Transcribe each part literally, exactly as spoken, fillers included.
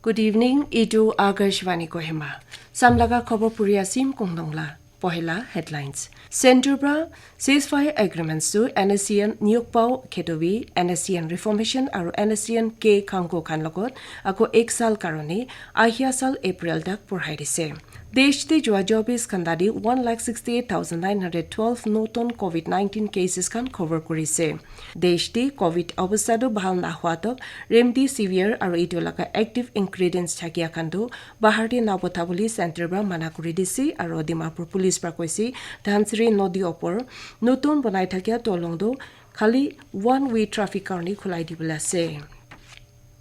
Good evening, etu Akashvani Kohima. Samlaga khobor puri asim kongdongla. Pohela headlines. Center pra ceasefire agreements tu N S C N Nyukpao Khedovi, N S C N Reformation aru N S C N K Khangko khan logot ako ek sal karone ahia sal April tak porhai dise. Desh te jua chobis ghanta di one lakh sixty eight thousand nine hundred twelve notun covid nineteen cases khan khobor kurise. Desh te covid obostha tu bhal nahwa tok remdesivir aru etu laga active ingredients thakia khan tu bahar te nabotha bole center pra mana kuri dise aru Dimapur police pra koise Dhansiri nodi opor notun banai thakia tolong tu khali one way traffic karone khulai dibole ase.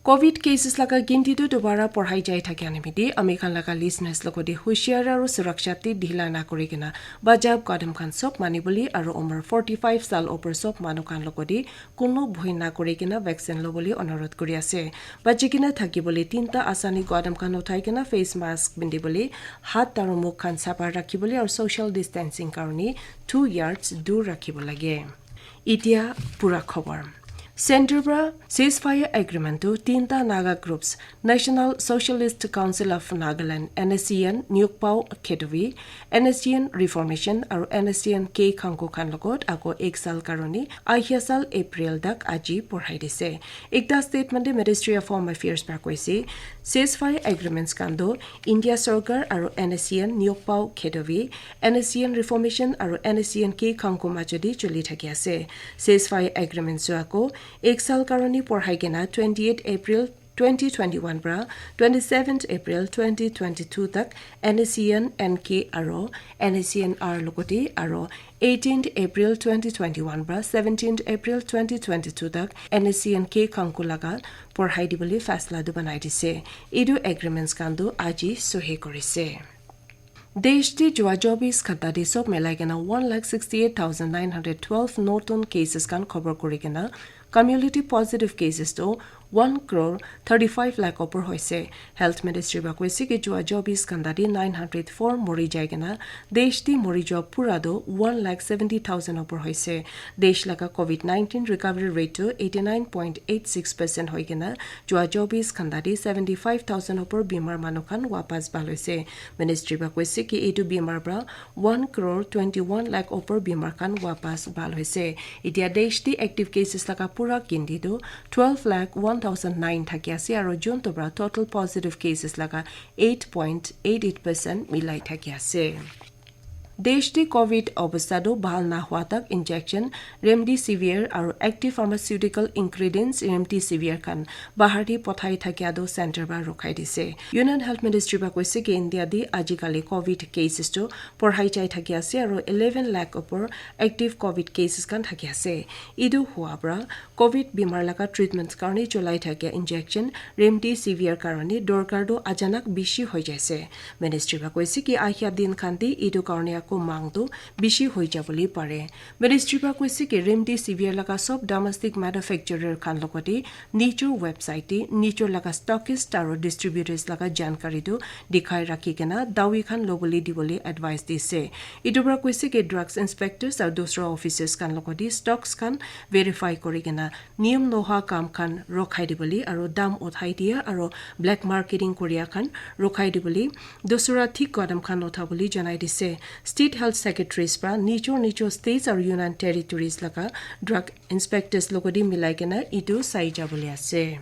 Covid cases laga ginti tu dobara porhai jai thakia nimite ami khan laga listeners logote hushiar aru suraksha te dhila na kuri kena bajab kadam khan sob mani bole aru umar forty five sal opor sob manu khan logote kono bhoi na kuri kena vaccine lobole onurodh kuri ase. Bachi kena thaki bole tinta asani kadam khan uthai kena face mask pindi bole, hat aru mukh khan sapha rakhi bole aru social distancing karone two yards dur rakhi bo lage. Etia pura khobor. Center pra ceasefire agreement tu tinta Naga groups, National Socialist Council of Nagaland, N S C N, Nyukpao Khedovi, N S C N Reformation aru N S C N K Khangko khan logot ako ek sal karone ahia sal April tak aji porhai dise. Ekta statement te Ministry of Home Affairs pra koise, ceasefire agreements khan tu India Sorkar aru N S C N Nyokpao Khedovi, N S C N Reformation aru N S C N K Khangko majodi choli thaki ase. Ceasefire agreements tu ako ek sal karone porhai kena twenty eight April twenty twenty-one pra twenty-seventh April twenty twenty-two tak N S C N N K aru N S C N R logote aru eighteenth April twenty twenty-one pra seventeenth April twenty twenty-two tak N S C N K Khangko laga porhai dibole faisla tu banai dise. Etu agreements khan tu aji sohi kurise. Desh te jua chobis ghanta te sob milai kena one lakh sixty eight thousand nine hundred twelve notun cases khan khobor kuri kena cumulative positive cases tu one crore thirty five lakh opor hoise. Health Ministry pra koise ki jua chobis ghanta te nine hundred four mori jai kena desh te mori jua pura tu one lakh seventy thousand opor hoise. Desh laga covid nineteen recovery rate tu eighty nine point eight six percent hoi kena jua chobis ghanta te seventy five thousand opor bimar manu khan wapas bhal hoise. Ministry pra koise ki etu bimar pra one crore twenty one lakh opor bimar khan wapas bhal hoise. Etia desh te active cases laga pura ginti tu twelve lakh one thousand nine thaki ase aru June tu pra total positive cases laga eight point eight eight percent milai thaki ase. Desh te covid obostha tu bhal nahwa tak injection remdesivir aru active pharmaceutical ingredients remdesivir khan bahar te pothai thakia tu center pra rokhai dise. Union Health Ministry pra koise ki India te ajikali covid cases tu porhai jai thaki ase aru eleven lakh opor active covid cases khan thaki ase. Etu hua pra covid bimar laga treatment karone cholai thakia injection remdesivir karone dorkar tu achanak bishi hoi jaise. Ministry pra koise ki ahia din khan te etu karone ako mang tu bishi hoi jabole pare. Ministry pra koise ki remdesivir laga sob domestic manufacturer khan logote nijor website te nijor laga stockist aru distributors laga jankari tu dikhai rakhi kena dawi khan lobole dibole advice dise. Etu pra koise ki drugs inspectors aru dusra officers khan logote stocks khan verify kuri kena niyam noha kam khan rokhai dibole aru dam uthai dia aru black marketing koria khan rokhai dibole dusra thik kadam khan uthabole janai dise. State Health Secretaries pra nijor nijor states aru Union Territories laga drug inspectors logote milai kena etu sai jabole ase.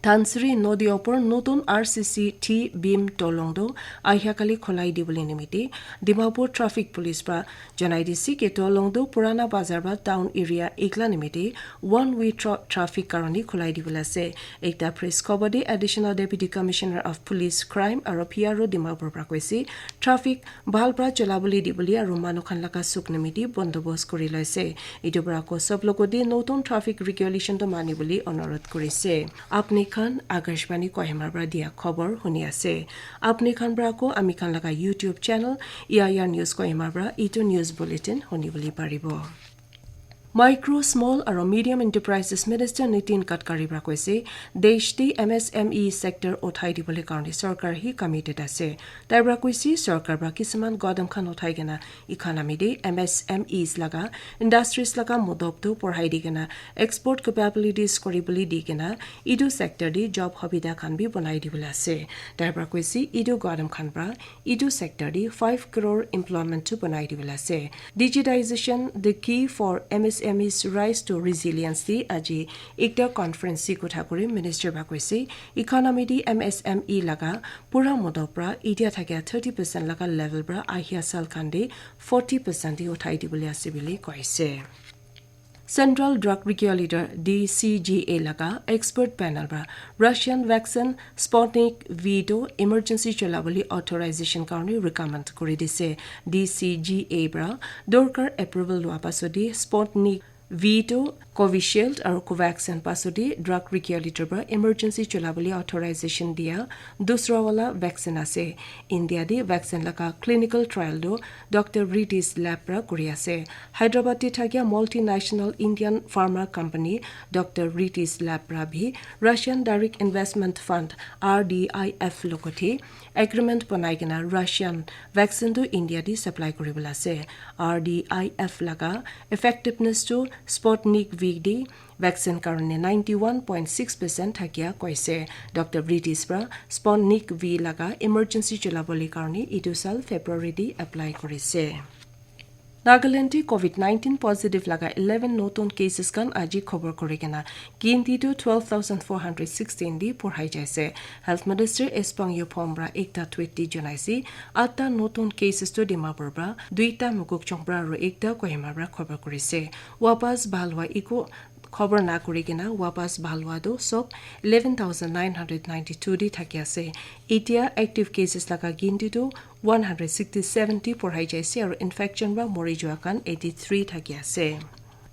Dhansiri nodi opor notun R C C T beam tolong tu ahia kali khulai dibole nimite Dimapur Traffic Police pra janai dise ki tolong tu Purana Bazar pra town area ekla nimite one way tra- traffic karone khulai dibole ase. Ekta press khobor te Additional Deputy Commissioner of Police, Crime aru P R O Dimapur pra koise traffic bhal pra cholabole dibole aru manu khan laga suk nimite bondobos kuri loise. Etu pra ako sob logote notun traffic regulation tu mani bole onurodh kurise. Apni khan Akashvani Kohima pra dia khobor huni ase. Apni khan pra ako ami khan laga YouTube channel E I R News Kohima pra etu news bulletin huni bole paribo. Micro, Small aro Medium Enterprises Minister Nitin Gadkari pra koise, desh te M S M E sector uthai dibole karne sarkar hi committed ase. Tai pra koise, sarkar pra kisuman gadam khan uthai kena economy te M S M Es laga, industries laga modop tu porhai di kena, export capabilities kori bole di kena, etu sector te job hobida khan bi banai dibole ase. Tai pra koise, etu gadam khan pra etu sector te five crore employment tu banai dibole ase. Digitization, the key for M S M Es rise to resilience te aji ekta conference te kotha kuri minister pra koise, economy te M S M E laga pura modop pra etia thakia thirty percent laga level pra ahia sal khan te forty percent te uthai dibole ase bole koise. Central Drug Regulator, D C G A laga expert panel pra Russian vaccine Sputnik V tu emergency cholabole authorization karne recommend kuri dise. D C G A pra dorkar approval lua pasodi Sputnik V tu Covishield aro Covaxin pasodi drug regulator pra emergency cholabole authorization dia dusra wala vaccine ase. India te vaccine laga clinical trial tu Doctor Reddy's Lab pra kuri ase. Hyderabad te thakia multinational Indian pharma company Doctor Reddy's Lab pra bhi Russian Direct Investment Fund, R D I F, logote agreement banai kena Russian vaccine tu India te supply kuri bole ase. R D I F laga effectiveness tu Sputnik V te vaccine karne ninety one point six percent thakia koise. Doctor Reddy's pra Sputnik V laga emergency cholabole karne etu sal February te apply korise. Nagaland te covid nineteen positive laga eleven notun cases khan aji khobor kuri kena ginti tu twelve thousand four hundred sixteen te porhai jaise. Health Minister S Pang Yupom pra ekta tweet te janaise, atta notun cases tu Dimapur pra, duita Mokokchung pra aru ekta Kohima pra khobor kurise. Wapas bhal hwa eku khobor na kuri kena wapas bhal hwa tu sob eleven thousand nine hundred ninety two te thaki ase. Etia active cases laga ginti tu one hundred sixty seven te porhai jaise aru infection pra mori jua khan eighty three thaki ase.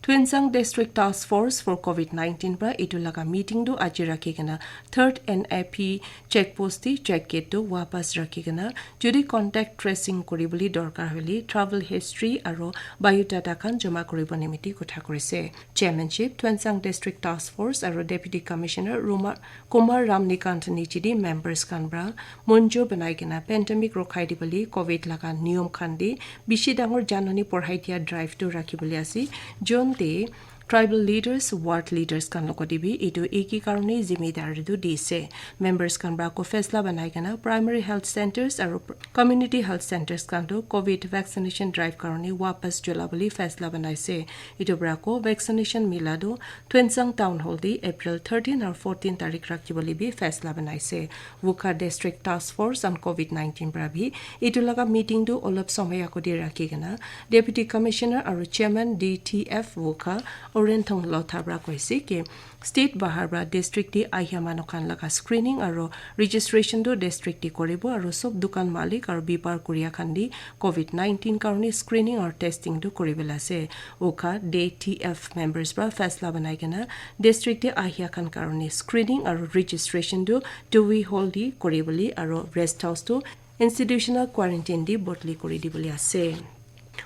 Tuensang District Task Force for covid nineteen pra etu laga meeting tu aji rakhi kena third N A P check post te check gate tu wapas rakhi kena jodi contact tracing kuri bole dorkar hoile travel history aru biodata khan jama kuri bo nimiti kotha kurise. Chairmanship Tuensang District Task Force aru Deputy Commissioner Ruma Kumar Ramnikant niche te members khan pra monjo banai kena pandemic rokhai dibole covid laga niyom khan te bishi dangor janani porhai dia drive tu rakhi bole ase. Jun te tribal leaders, ward leaders khan logote bi etu eki karne zimedari tu dise. Members khan pra ko faisla banai kena primary health centers aru pr- community health centers khan tu covid vaccination drive karne wapas jola bole faisla banaise. Etu pra ko vaccination mila tu Tuensang Town Hall te April thirteen aru fourteen tarik rakhi bole bi faisla banaise. Wokha District Task Force on covid nineteen pra bi etu laga meeting tu olop somoy agote rakhi kena Deputy Commissioner aru Chairman D T F Wokha Orenthong Lotha pra koise ki state bahar pra district te ahia manu khan laga screening aru registration tu district te koribo aru sob dukan malik aru bipar kuria khan te covid nineteen karne screening aru testing tu kuri bole ase. Wokha D T F members pra faisla banai kena district te ahia khan karne screening aru registration tu Tuwi Hall te kuri bole aru rest house tu institutional quarantine te bodli kuri dibole ase.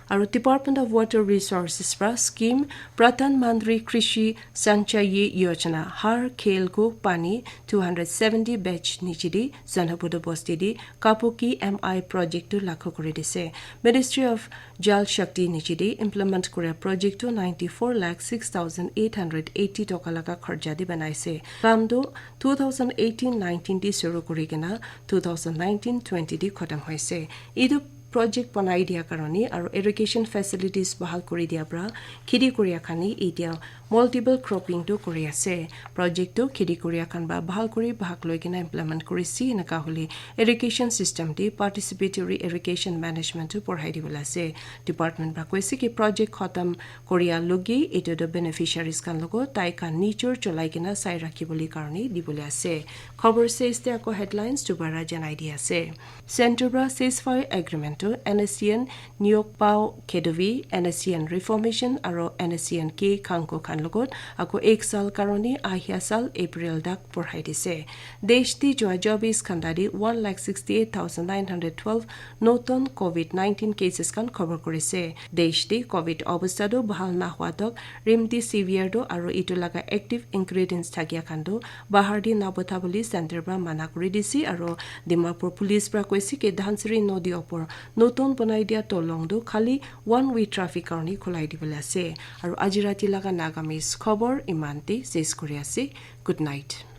Aru Department of Water Resources pra scheme Pradhan Mantri Krishi Sanchayi Yojana Har Khel Ko Pani two hundred seventy batch niche te Zanabudo Bosti te Kapuki M I project tu lakhu kuri dise. Ministry of Jal Shakti niche te implement kuria project tu ninety four lakh six thousand eight hundred eighty toka laga kharcha te banaise. Kam tu two thousand eighteen nineteen te shuru kuri kena two thousand nineteen twenty te khatam hoise. Etu project banai dia karone aru irrigation facilities bahal kuri dia pra kheti kuria khan ni etia multiple cropping tu kuri ase. Project tu kheti kuria khan pra bahal kuri bhag loi kena implement kuri si eneka hole irrigation system te participatory irrigation management tu porhai dibole ase. Department pra koise ki project khatam koria logi etu tu beneficiaries khan logo tai khan nijor cholai kena sai rakhi bole karone dibole ase. Khobor ses te ako headlines dubara janai di ase. Center pra ceasefire agreement tu N S C N Nyokpao Kedovi, N S C N Reformation aro N S C N K Khangko khan logot ako ek sal karone ahia sal April tak borhai dise. Desh te jua chobis ghanta te one lakh sixty eight thousand nine hundred twelve notun covid nineteen cases khan khobor kurise. Desh te covid obostha tu bahal nahwa tok remdesivir tu aru itu laga active ingredients thakia khan tu bahar te nabotha bole center pra mana kuri dise aru Dimapur police pra koise ki Dhansiri nodi opor notun bonai dia tolong tu khali one way traffic karone khulai dibole ase. Aru aji rati laga Nagamese khobor iman te ses kuri ase. Good night.